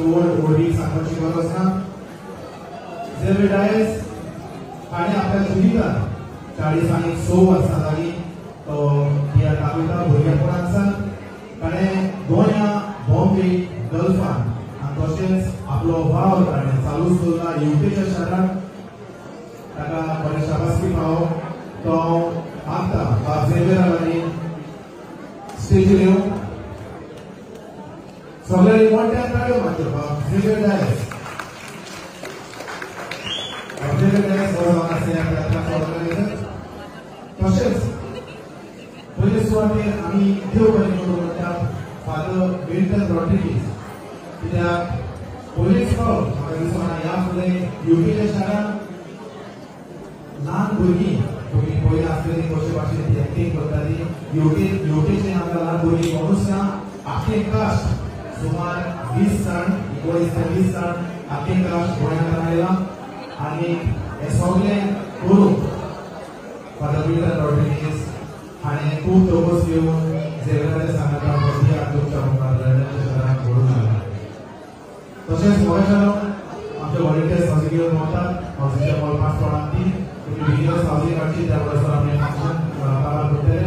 व्हड व्हडवीक सांगपाची गरज ना. झेवियर डायस हाणें आपल्या जिवितांत 46 वर्सां जालीं तो तियात्र दाखयता भुरगेपणांतसान. ताणें गोंया, बॉम्बे, गल्फान आनी तशेंच आपलो वावर ताणें चालूच दवरला युकेच्या शारांत. ताका बरें शाबासकी फावो. तो मागता बाब झेवियरा लागीं स्टेजीर येवन सगळ्यांनी मोठ्यान टाळयो मारच्यो. बाब झेवियर डायस, बाब झेवियर डायस हो जावन आसा ह्या तियात्राचो ऑर्गनायझर. तशेंच पयले सुवातेर आमी देव बरें करूं म्हणटात फादर मिल्टन रॉड्रिगीज, कित्याक पयलेच फावट म्हाका दिसना ह्या फुडें युकेच्या शारांत ल्हान भुरगीं तुमी पयलीं आसतली कशे भाशेन ती एक्टींग करताली. युकेचे आमकां ल्हान भुरगीं कोणूच ना. आख्खें कास्ट सुमार 20 जाण, 19 ते 20 जाण आख्खें कास्ट गोंयांत आयलां आनी हें सगळें करूंक फादर मिल्टन रॉड्रिगीज हाणें खूब तपस घेवन झेवियराच्या सांगातान हो तियात्र तुमच्या मुखार लंडनच्या शहरांत घडोवन हाडला. तशेंच गोंयच्यान आमचे व्हॉलंटियर्स हावजींग घेवन वतात. हावजींगच्या मोल 5 पावंडांक 3 तुमी बिगिनर्स हावजींग काडची, त्या बरोबर आमी फंक्शन काबार करतले.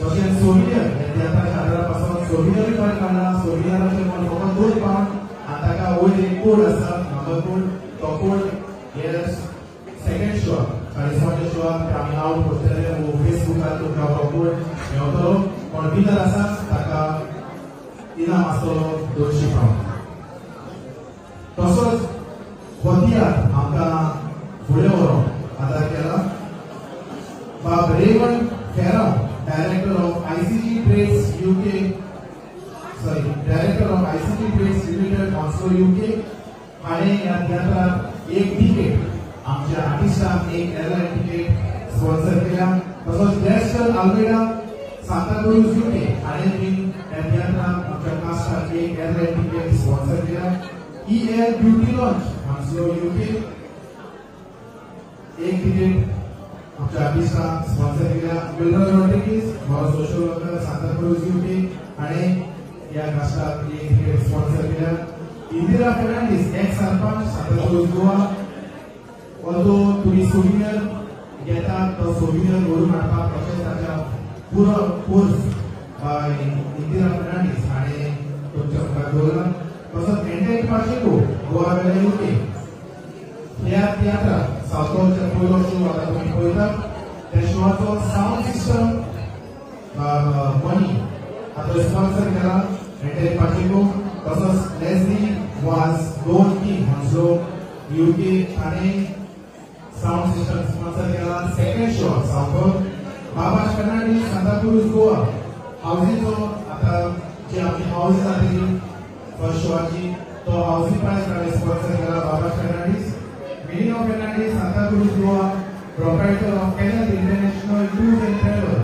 तशेंच सोविनियर हे तियात्राच्या आदारा पासून सोविनियरूय खंय काडला. सोविनियराचें मोल फकत 2 पावंड आनी ताका वयर एक कोड आसा, नंबर कोड. तो कोड हे सेकंड शोआक, चाळीसाच्या शोआक आमी आवट करतले. फेसबुकार तुमकां तो कोड मेवतलो. कोण विनर आसा ताका इनाम आसतलो 200 पावंड. तसोच हो तियात्र आमकां फुडें व्हरोंक आदार केला बाब Raymond Ferrao, director of ICG Trades UK, sorry, director of ICG Trades Limited, Hounslow UK, हाणें ह्या तियात्राक एक तिकेट आमच्या आर्टिस्टाक एक एअरलायन तिकेट स्पॉन्सर केल्या. तसोच ग्लॅस्टन आल्मेडा, सांताक्रूज UK हाणें बीन ह्या तियात्राक आमच्या कास्टाक एक एअरलायन तिकेट स्पॉन्सर केल्या. EL beauty lounge, Hounslow UK, एक तिकेट आमच्या आर्टिस्टाक स्पॉन्सर केल्या. मिल्टन रॉड्रिगीज, बरो सोशल वर्कर, सांताक्रूज UK हाणें ह्या कास्टाक एक तिकेट स्पॉन्सर केल्या. इंदिरा फर्नांडीस, एक्स सरपंच, सांताक्रूज गोवा, ऑल्दो तुमी सोविनियर घेतात तो सोविनियर व्हरून हाडपाक तशेंच ताच्या पुरो कोर्स बाय इंदिरा फर्नांडीस हाणें तुमच्या मुखार दवरला. तसोच एंटेन पाचेको, गोवा वेल्या युके, ह्या तियात्राक सावथॉलच्या पयलो शो आतां तुमी पळयतात त्या शोआचो सावंड सिस्टम मनी आतां स्पॉन्सर केला एंटेन पाचेको. तसोच लेस्ली वाज गोवन किंग, हांसलो युके हाणें सावंड सिस्टम स्पॉन्सर केला. Second show Southall. Babash Fernandes, Santacruz Goa, हावजीचो आतां जी आमची हावजी जातली फर्स्ट शोआची तो हावजी प्रायज ताणें स्पॉन्सर केला बाबाश Fernandes. Minino Fernandes, Santacruz Goa, proprietor of Kenneth International Tours and Travel.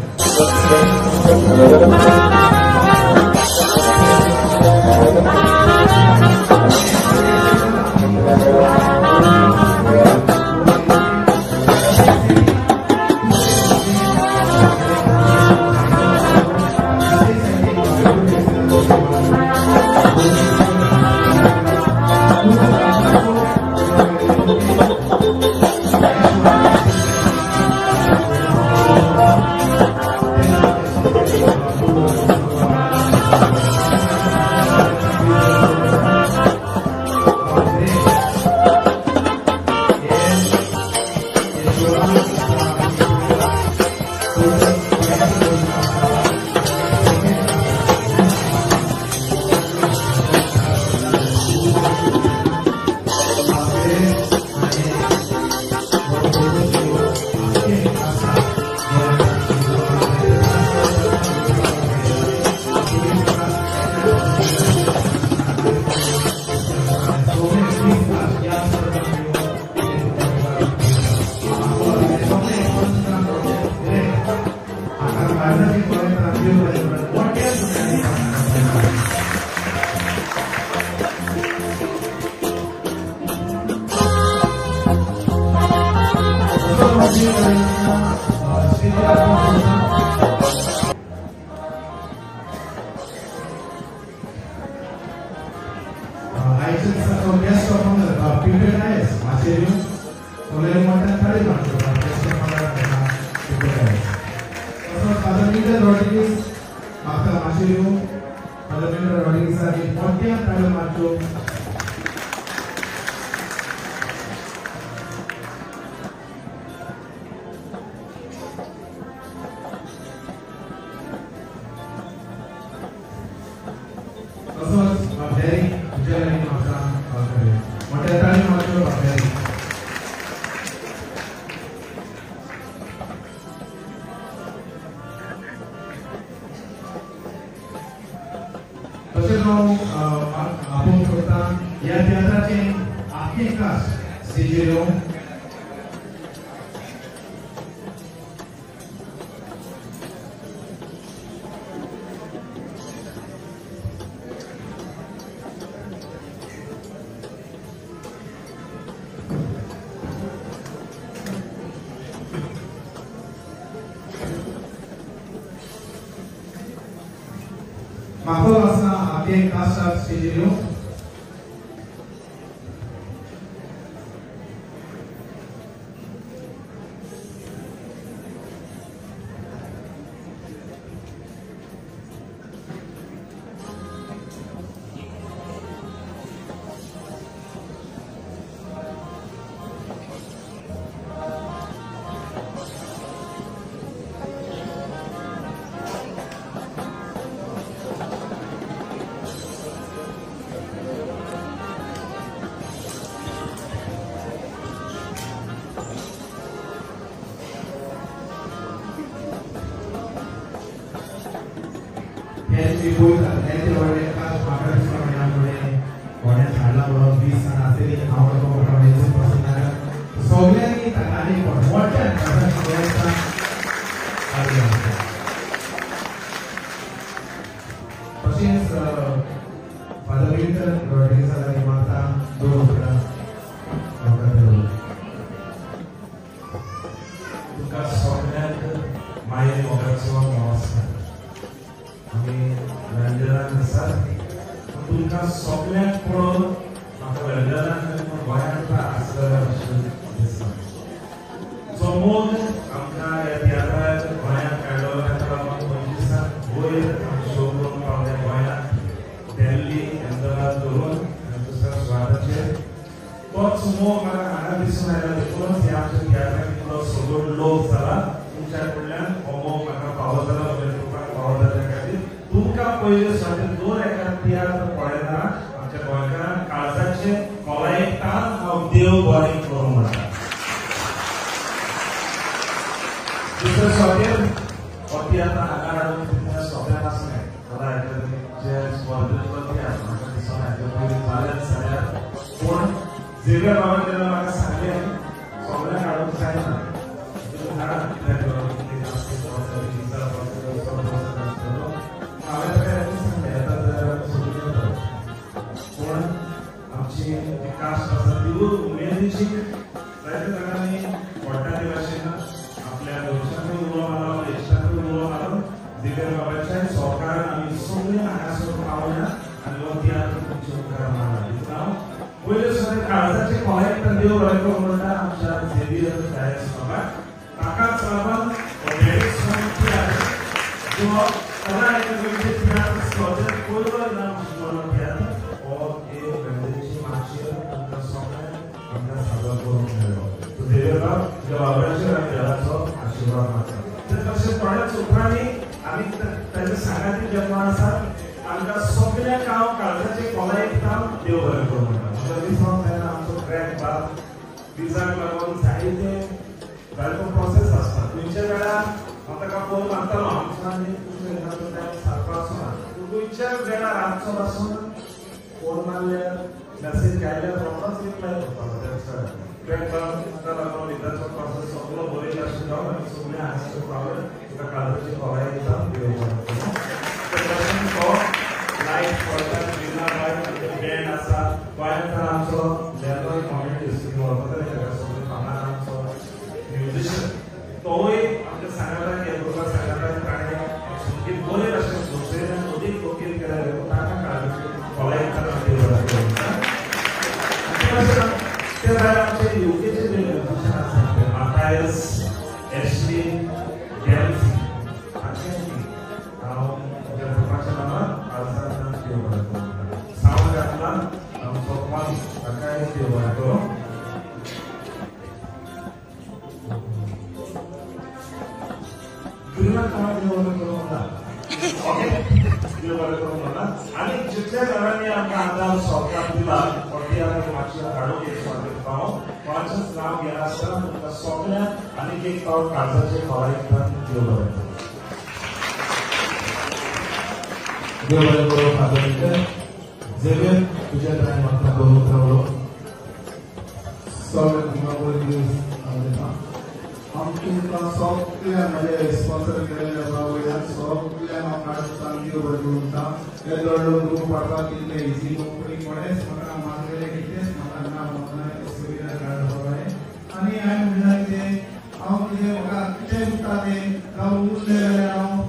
आयच्या दिसाचो guest of honour Peter Dias माचयेर येवन सगळ्यांनी मोठ्यान ताळी मारच्यो guest of honour Peter Dias. तसोच फादर मिल्टन रॉड्रिगीस मागता माचयेर येवन फादर मिल्टन रॉड्रिगीसाक एक मोठ्यान ताळयो मारच्यो. तसोच बाबडेरी तुज्या लागीं म्हाका मोठ्या ताळी मारच्यो बाबडेरी. तशेंच हांव आपोवंक सोदता ह्या तियात्राचें आख्खें कास्ट स्टेजीर येवन. म्हाका आसा आख्खें कास्टाक स्टेजीर येवन. हे पळयतात हे ते व्हडलें कास्ट म्हाका दिसता ह्या फुडें कोणें हाडला बरो 20 जाणां आसतलीं हांव तो पसंत नाका सगळ्यांनी ताका आनी मोठ्यान तशेंच फादर मिल्टन रॉड्रिगीसा लागीं मागता 2 उतरां. तुमकां सगळ्यांक माये मोगाचो नमस्कार. आमी लंडनान आसात. तुमकां सगळ्यांक पळोवन म्हाका लंडनान गोंयांत आसलेल्या भशेन दिसता. जो मोग आमकां ह्या तियात्राक गोंयांत काडलो ताका लागून 25 वयर आमी शो करूंक पावले गोंयांत, दिल्ली, अहमदाबाद करून आनी दुसऱ्या सुवाताचेर. तोच मोग म्हाका हांगा दिसून आयला. देखूनच ह्या आमच्या तियात्राक इतलो सगळो लोक जाला. तुमच्या कडल्यान हो मोग म्हाका फावो जाला, म्हज्या ग्रुपाक फावो जाल्या खातीर तुमकां पयले सुवातेर दोन एका तियात्र पळयतना आमच्या गोंयकारांक काळजाचे खोलायेक हांव देव बरें करूं म्हणटा. दुसरे सुवातेर हो तियात्र हांगा हाडून तितलें सोंपें नासलें. कला अकादमीचे स्पर्धेंतलो तियात्र म्हाका दिसना हाचे पयलीं जालेंच जाल्यार, पूण झेवियर बाबान जेन्ना म्हाका सांगलें सगळ्यांक हाडूंक जायना, हाडा कित्याक हांवें ताका एकूच सांगलें येता जाल्यार आमी सोदून येता. पूण आमची जी कास्ट आसा तिवूय उमेदीची जायते जाणांनी व्हडटा ते भाशेन आपल्या घरच्यांकूय उलो मारलो, आपल्या इश्टांकूय उलो मारून झेवियर बाबाच्या सहकारान आमी सगळीं हांगासर पावल्या आनी हो तियात्र तुमच्या मुखार मांडला. देखून हांव पयले सुवातेर काळजाचे खोलायेक देव बरें करूं म्हणटा आमच्या झेवियर डायस बाबाक. ताकाच लागून जो कला अकादमीचे तियात्र स्पर्धेंत पयलो इनाम जिखलो तियात्र हो एक वेंदेची माचयेर आमकां सगळ्यांक आमकां सादर करूंक मेळ्ळो. झेवियर बाब तुज्या बाबाचेर आमी देवाचो आशिर्वाद मागता. तशें थोड्याच उपरांनी आमी ताच्या सांगाती जे कोण आसात तांकां सगळ्यांक हांव काळजाचे खोलायेक देव बरें करूं म्हणटा. म्हाका दिसोंक जायना आमचो क्रॅक बाब विजाक लागून जायते जायतो प्रोसेस आसता. खंयच्या वेळार हांव ताका फोन मारतालो, आमचो आनी तुमचो येणाचो टायम सारको आसना. खंयच्या वेळार रातचो पासून फोन मारल्यार मॅसेज आयल्यार रोखडोच रिप्लाय करतालो. त्याच वेळार क्रॅक बाब ताका लागून विजाचो प्रोसेस सगळो बरें आशिल्लो आनी सगळें हांगासर पावले. तुका काळजाची खोलायेक देव बरें करूं. तशेंच तो लायट पडटा विना बाय बँड आसा गोंयांत आमचो लेलोय कॉमेडी तुमी वळखतले ताका, सगळें फामाद आमचो म्युझिशियन तोवूय आमच्या सांगाताक ह्या ग्रुपा सांगाताक ताणें संगीत बरें भाशेन दुसऱ्यान अदीक लोकगीत केल्या देखून ताका काळजाची खोलायेक देव बरें करूं. आमचे युकेचे जे म्युझिशियन आसात ते मातायस, एशली, डेल्फी हांचे हांव म्हज्या ग्रुपाच्या नांवान काळजांतल्यान देव बरें करूं. सावंड घातला आमचो कॉली ताकाय देव बरें करूं. गुरुनाथ कोणाक देव बरें करूं म्हणटा? ओके, देव बरें करूं म्हणटा. आनी जितल्या जाणांनी आमकां आदार सहकार दिला तियात्र मातशें हाडूंक एक फावट पावो कोणाचेंच नांव घेनासतना तुमकां सगळ्यांक आनीक एक फावट काळजाचे खोलायेंतल्यान देव बरें करूं. देव बरें करूं फादर मिल्टन. झेवियर, तुज्या त्राय म्हाका दोन उतरां उलोव. सगळें तुमकां बरी दीस दिता. हांव तुमकां सगळ्यांक म्हजे स्पॉन्सर केलेल्या वयल्यान सगळ्यांक हांव काळजांतल्यान देव बरें करूं म्हणटा. हे दडलो ग्रूप हाडपाक कितलें इजी न्हू, कोणेंच म्हाका मागलेलें कितलेंच म्हाका ना म्हाका सेमिनार काडपाक. आनी हांवें म्हणल्यार कितें हांव कितें म्हाका कितें उरता तें जावं उरलें जाल्यार हांव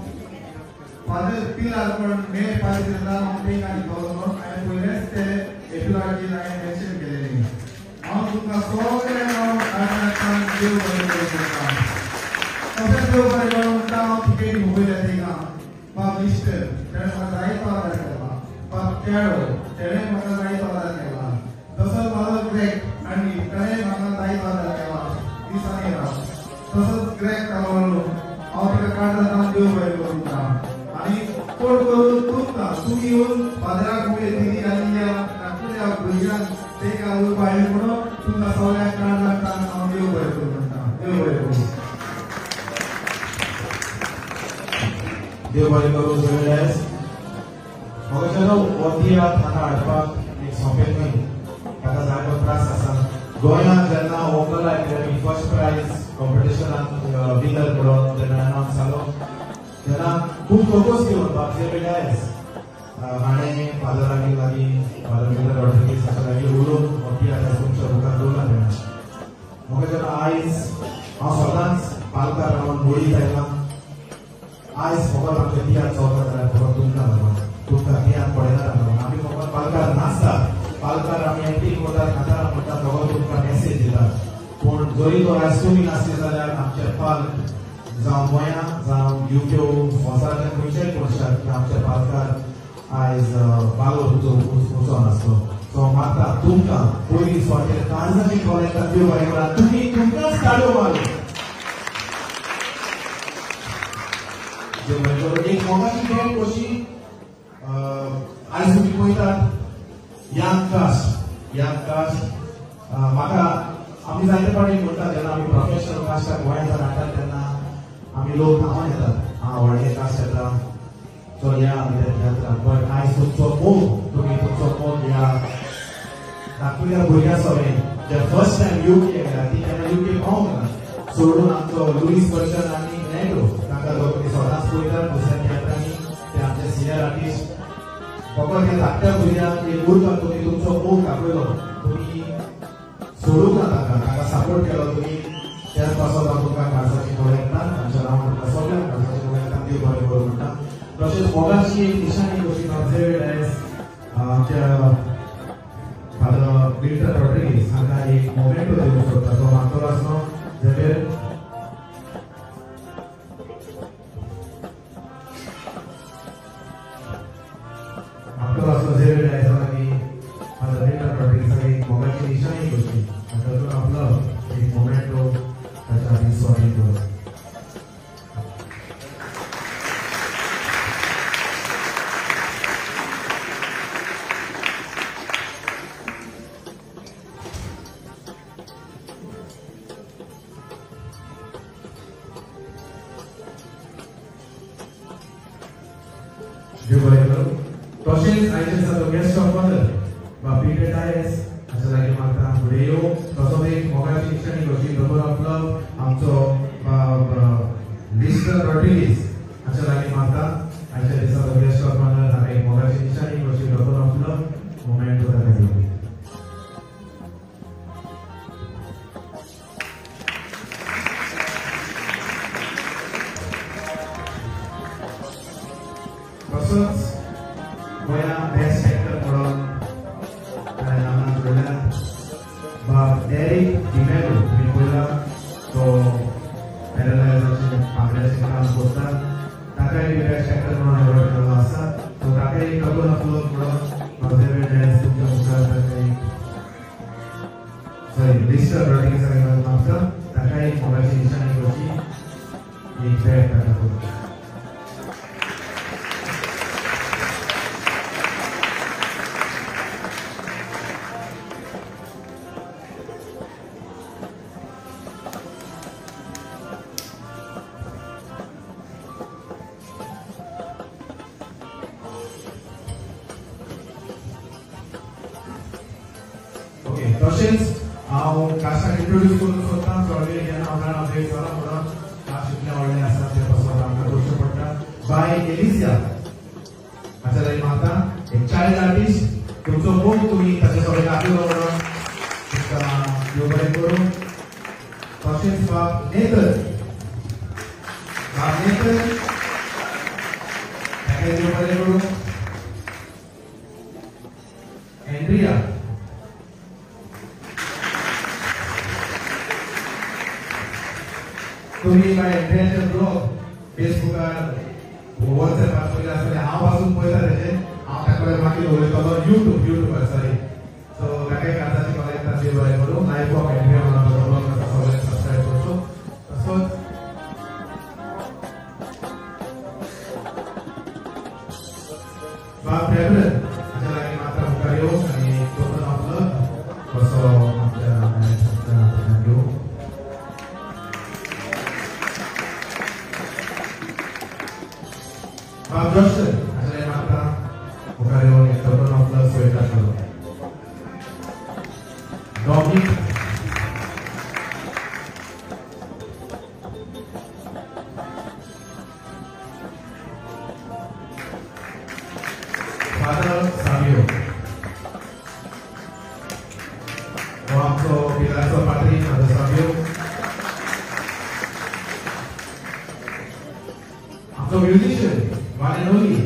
फादर पिलार पण मे फादर दिता हांव तेंकां दितलो म्हणून हांवें पयलेंच ते एपिलाचेर हांवें मेन्शन केलेलें. हांव तुमकां सगळ्यांक हांव काळजांतल्यान देव बरें करूं म्हणटा. तशेंच देव बरें करूं म्हणटा. हांव तिकेटी मोबायल्या तेंकां बाब मिस्टर तेणें म्हाका जायतो आदार केला, बाब केळो तेणें म्हाका जायतो आदार केला, तसोच म्हाजो ग्रेक आनी तेणें म्हाका जायतो आदार केला दिसांनी राव. तसोच ग्रेक कालोवलो हांव ताका काळजांतल्यान देव बरें करूं म्हणटा. आनी कोण करून तुमकां तुमी येवन फादराक उमेद दिली आनी ह्या धाकटुल्या भुरग्यांक तेका उर्बा हाडली म्हणून तुमकां सगळ्यांक काळजांतल्यान हांव देव बरें करूं म्हणटा. देव बरें करूं. देव बरें करूं झेवियर डायस. म्हाका चलो हो तियात्र हांगा हाडपाक एक सोंपें न्हय, ताका जायतो त्रास आसा. गोंयांत जेन्ना वोकल एकेडमी फर्स्ट प्रायज कॉम्पिटिशनाक विनर म्हणून जेन्ना अनावन्स जालो तेन्ना खूब चवकस घेवन बाब झेवियर डायस हाणें फादर लागीं फादर मिल्टन रॉड्रिगीस हाच्या लागीं उलोवन हो तियात्र तुमच्या मुखार दवरला. तेन्ना म्हाका जेन्ना आयज हांव सदांच पालकार रावन मोडीत आयला. आयज फकत आमचे तियात्र चलता जाल्यार फकत तुमकां लागून, तुमकां तियात्र पळयना लागून. आमी फकत पालकार नाचतात, पालकार आमी एक्टींग करतात, कांतारां म्हणटात, फकत तुमकां मॅसेज दितात. पूण जरी तो आयज तुमी नासले जाल्यार आमचे पालक जावं गोंया जावं युके संवसाराच्या खंयच्याय कोनशाक आमचे पालकार आयज पालो वचोन आसलो. सो मागता तुमकां पयली सुवातेर काळजाची खोलायेंतल्यान देव बरें करूं. तुमी तुमकांच ताळयो मारूं. एक मोगाची भेट कशी आयज तुमी पळयतात यंग कास्ट, यंग कास्ट म्हाका आमी जायते फावटी म्हणटात जेन्ना आमी प्रोफेशनल कास्टाक गोंयांत हाडटात तेन्ना आमी लोक धांवन येतात, आं व्हडले कास्ट येता चल या आमी त्या तियात्राक. बट आयज तुमचो मोग, तुमी तुमचो मोग ह्या धाकटुल्या भुरग्यां सवें जे फर्स्ट टायम युके गेल्या ती केन्ना युके पावूंक ना सोडून आमचो लुईस बर्चन आनी नेटो तांकां लोक सदांच पळयतात दुसऱ्या तियात्रांनी. ते आमचे सिनियर आर्टिस्ट. फकत ह्या धाकट्या भुरग्यांक एक उरता तुमी तुमचो मोग दाखयलो, तुमी सोडूंक ना तांकां, तांकां सपोर्ट केलो तुमी. त्याच पासत हांव तुमकां काळजाची खोलायेंतल्यान आमच्या नांवान तुमकां सगळ्यांक काळजाची खोलायेंतल्यान देव बरें करूं म्हणटा. तशेंच मोगाची एक निशाणी कशी झेवियर डायस आमच्या फादर मिल्टन रॉड्रिगीस हांकां एक मोमेंटो दिवंक सोदता. तो मागतलो आसलो झेवियर. मागतलो आसलो झेवियर डायसा लागीं फादर मिल्टन रॉड्रिगीस एक मोगाची निशाणी कशी आनी तातूंत आपलो एक मोमेंटो ताच्या आनी स्वागत करूं. देव बरें करूं. तशेंच आयचे दिसा तो गेस्ट ऑफ ऑनर बा पीटर डायस हाच्या लागीं मागता फुडें येवं. तसोच एक मोगाची निशाणी कशी टोकन ऑफ लव आमचो लिस्टर रॉड्रिगीस हाच्या लागीं मागता. आयच्या दिसा तो गेस्ट ऑफ ऑनर हाका एक मोगाची निशाणी कशी टोकन ऑफ लव मोमेंटो ताका दिवं. तसोच गोंया बेस्ट एक्टर म्हणून ताणें नामना जोडल्या बाब डेरिक डेरिक डिमेलो तुमी पळयला तो पॅरलायजाचें भांगड्याचें काम करता ताकाय बी बेस्ट एक्टर म्हणून एवॉर्ड मेळ्ळो आसा. सो ताकाय एक टोकन ऑफ लव म्हणून झेवियर डायस तुमच्या मुखार ताका एक सॉरी लिस्टर रॉड्रिगीसा मागता ताकाय एक मोगाची निशाणी करची एक बॅग ताका करची. तशेंच हांव कास्टाक इंट्रोड्यूस करूंक सोदता. चड वेळ घेना, हांव जाणा वेळ जाला म्हणून कास्ट इतलें व्हडलें आसा तें पासत आमकां करचें पडटा. बाय एलिसिया हाच्या लागीं मागता एक चायल्ड आर्टिस्ट तुमचो मोग तुमी ताचे सगळें दाखयलो म्हणून तुमकां देव बरें करूं. तशेंच बाब नेतर, बाब नेतर ताका देव बरें करूं. एंड्रिया तुम्ही काय एंड्रियाचे ब्लॉग फेसबुकार वॉट्सएपार पळयले आसतले. हांव पासून पळयता तेजे, हांव ताका मागीर उलयतलो युट्यूबार सॉरी. सो ताका काजाची कॉलेज ताचे बरें करूं. लायफ ऑफ एंड्रिया म्हणून ताचो ब्लॉग आसा, सगळ्यांक सबस्क्रायब करचो. तसोच बाब रेवरंड हाच्या लागीं मात्र मुखार येवंक आनी टोकन ऑफ लव कसो आमच्या घेवंक. बाब जोशन हाच्या लागीं मागता मुखार येवन एक टोकन ऑफ लव स्वीकार करूं. डॉमिनिक फादर सावियो हो आमचो पिलारचो पाद्री फादर सावियो, आमचो musician one and only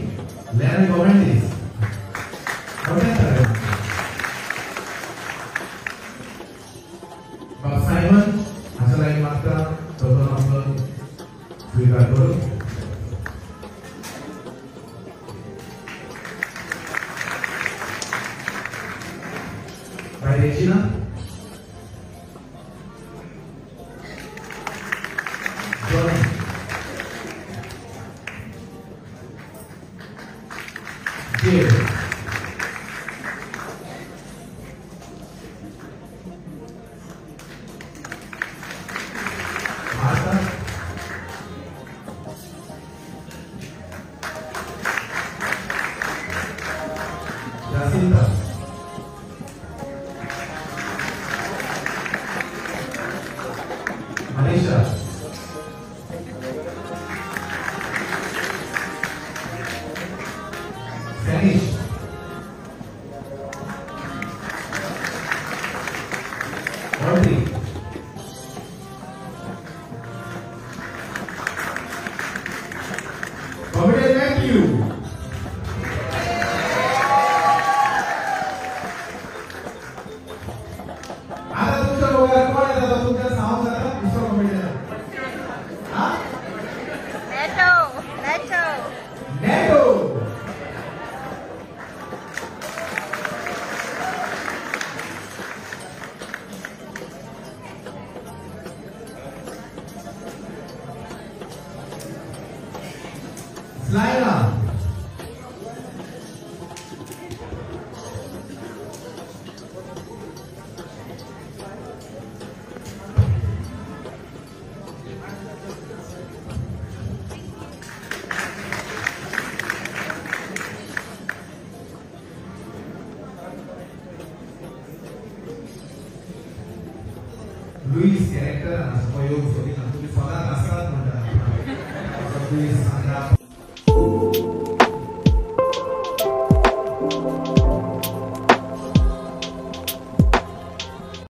Larry Gomendes. बाब सायमन हाच्या लागीं मागता टोकन ऑफ लव स्वीकार करूं. By Regina. Johnny. Jay. Martha. Jacinta. Manisha. Spanish. Audrey. Comedian Matthew. आता तुमच्या मोबाईल कोण येता तुमच्या सांग जाता दुसरो कॉमेडियन. हा? Neto, Neto. Neto. Slaina. Luis character आसा तो येवंक सोदिना, तुमी सदांच आसतात म्हणटा. लुईस